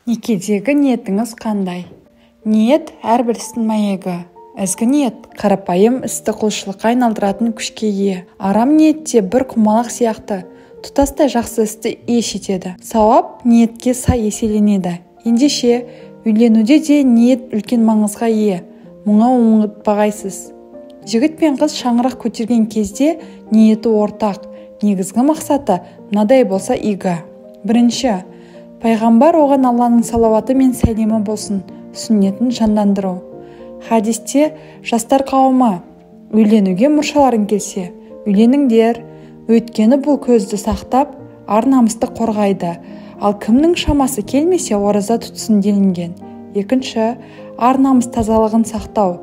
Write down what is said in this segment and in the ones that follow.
Некедегі ниетіңіз қандай? Ниет әрбір істің мәйегі. Ізгі ниет қарапайым істі құлшылыққа айналдыратын күшке ие. Арам ниет те бір құмалақ сияқты, тұтастай жақсы істі еш етеді. Сауап ниетке сай еселенеді. Ендеше, үйленуде де ниет үлкен маңызға ие. Мұны ұмытпағайсыз. Жігіт пен қыз шаңырақ көтерген кезде ниеті ортақ. Негізгі мақсаты мынадай болса игі. Бірінші, пайғамбар, оған Алланың салауаты мен сәлемі болсын, сүннетін жандандыру. Хадисте: «Жастар қауымы, үйленуге мұршаларың келсе, үйленіңдер, өйткені бұл көзді сақтап, ар намысты қорғайды. Ал кімнің шамасы келмесе, ораза тұтсын», – делінген. Екінші, ар намыс тазалығын сақтау.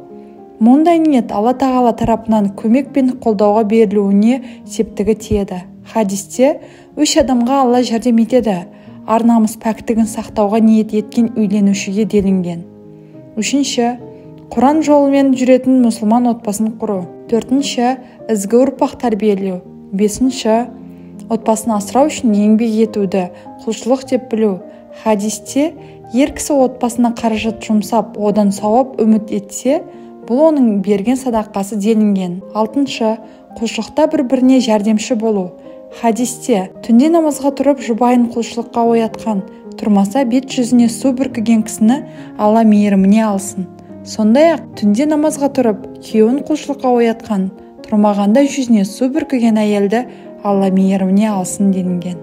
Мұндай ниет Алла Тағала тарапынан көмек пен қолдауға берілуіне септігі тиеді. Хадисте: «Үш адамға Алла жәрдем етеді: ар намыс пәктігін сақтауға ниет еткен үйленушіге», – делінген. Үшінші, Құран жолымен жүретін мұсылман отбасын құру. Төртінші, ізгі ұрпақ тәрбиелеу. Бесінші, отбасын асырау үшін еңбек етуді құлшылық деп білу. Хадисте: «Ер кісі отбасына қаражат жұмсап, одан сауап үміт етсе, бұл оның берген садақасы», – делінген. Алтыншы, құлшылықта бір біріне жәрдемші болу. Хадисте: «Түнде намазға тұрып, жұбайын құлшылыққа оятқан, тұрмаса, бет жүзіне су бүркіген кісіні Алла мейіріміне алсын. Сондай ақ түнде намазға тұрып, күйеуін құлшылыққа оятқан, тұрмағанда, жүзіне су бүркіген әйелді Алла мейіріміне алсын», – делінген.